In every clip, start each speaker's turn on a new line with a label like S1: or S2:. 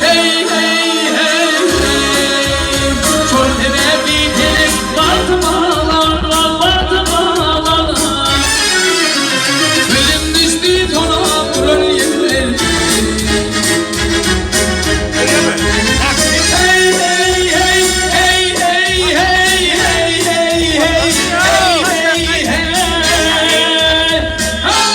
S1: Hey hey hey hey Şol sebäpli telek bagty baglan bagty baglan Gözüm düşdi tona duran ýerlerine Hey hey hey hey hey hey hey hey hey hey hey hey Hey!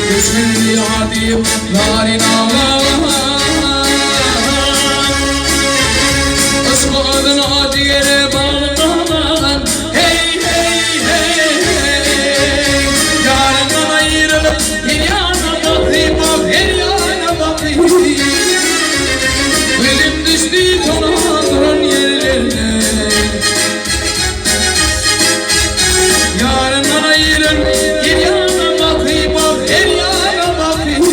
S1: Düşmedi adim narin ağlar Yşk adına ciğere bağlanan Hey hey hey hey Yarından ayrılıp bir yana bakayım bak her yana bakayım Gözüm düştü duran yerlerine Yarından ayrıl bir yana bakayım bak her yana bakayım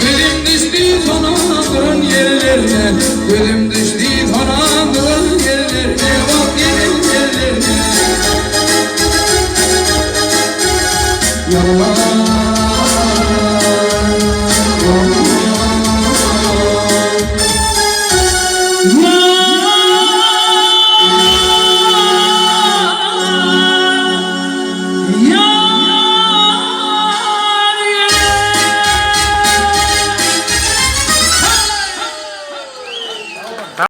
S1: Gözüm düştü duran yerlerine Gözüm düştü duran yerlerine Bak yerlerine Yallah
S2: Ya.